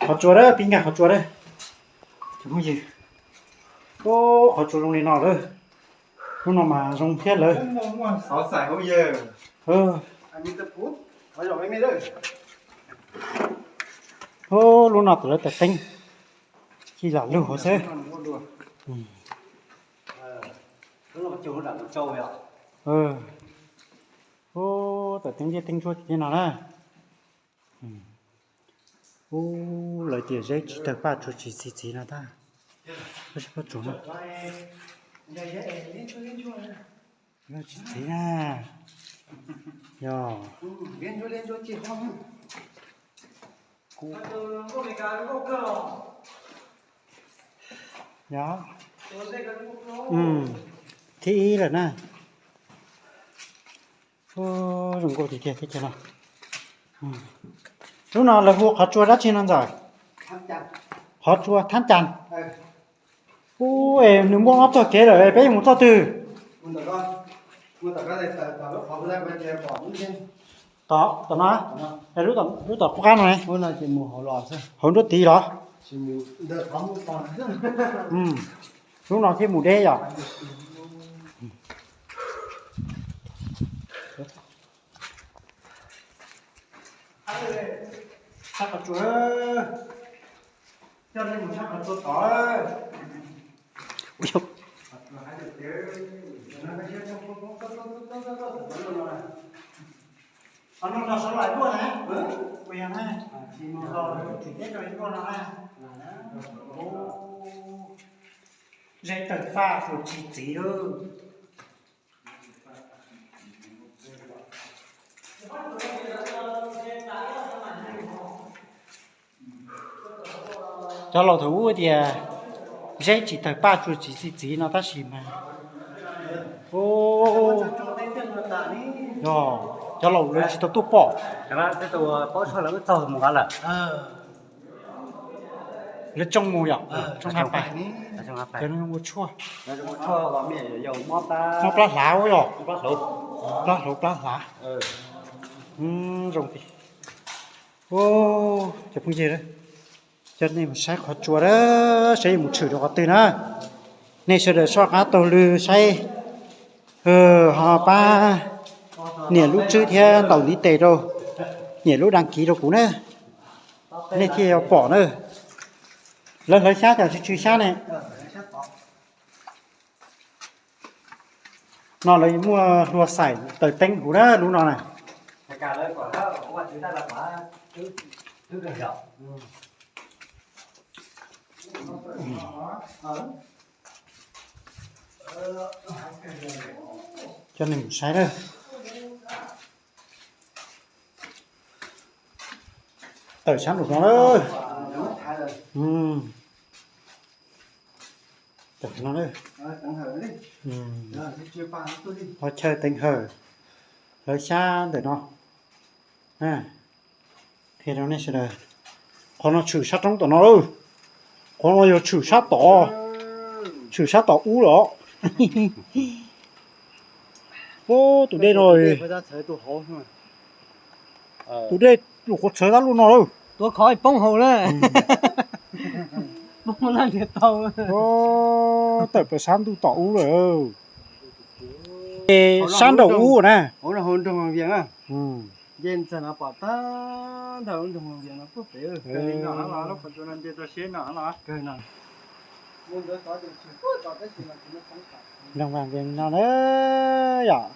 Qhov tsua lawm, pib nkag qhov tsua lawm. Ub, qhov tsua zoo li no lawm. Lub no mas zoo thiab lawm. Ub, lub no tawm lawv tawm teeb, ci lam lug hauv xwb. Ub, tawm teeb liab teeb ntsuab tim no na. Ub, lawv tias zeb tsis tawg paj tsua tsis txi txiv no tag. Tab sis pob tsuas no tsis txiv na. Yog, yog, thib ib lawm na. Ub, zoo nkauj tiag tiag teb chaws no. Lub no lawv hu qhov tsua dab tsi no ntxawm? Qhov tsua Thab Cas. Ub, es nws muaj ob txoj kev lawm, peb yuav mus txoj twg? Tom, tom no, lub tom qub qab no ne. Hauv nruab tid los? Lub no thiaj mus deb yom. Sab qhov tsua, coj nej mus sab qhov tsua tod. Qhov no nrog sawv daws luaj na. Tsis mus tau, tsis teb rau luaj no na. Zeb tawg paj tsua tsis txiv lawm. Cov laus thaum ub tias zeb tsis tawg paj tsua tsis txi txiv no tab sis mas, yog, cov laus lawv tsis tau tuaj pom. Lawv tsoo mus yom, tsoo ha pais, cov no ua tshuaj, mob plab hlav yom, plab hluav plab hlav. Zoo tiag. Cov phooj ywg, coj nej mus saib qhov tsua, saib yuav mus tshwm rau qhov twg na. Nej sawv daws soj qab taug lw saib, ho pab nias lub tswb thiab ntaus ntiv tes rau, nias lub đăng ký rau kuv na, nej thiaj yuav pom na. Lawv hlawv xyab cas tsis tsw xyab ne? No lawv muaj hlua xaim taws teeb huv na lub no na. Coj nej mus saib na. Tawm sab nraum no lawm. Tawm no lawm. Qhov chaw teev hawm, hlawv xyab ntawm no. Qhia rau nej sawv daws, qhov no tshwm sab roob tom no lawm. Qhov no yog tshwm sab tod, tshwm sab tom ub los. Ub, tus dej no, tus dej lus qhuav txhawv tab luaj no lawm. Tuav khov poob hauv lawm. Poob laj ntiag tau. Tawm plaws sab ntuj tom ub lawm. Sab nraum ub na. Nce ntawm no pom tag nrho lub nroog Vias no puag pem. Kawg li no los, lub qhov tsua no nce rau siab no los. Kawg no. Nroog Vias no na yom.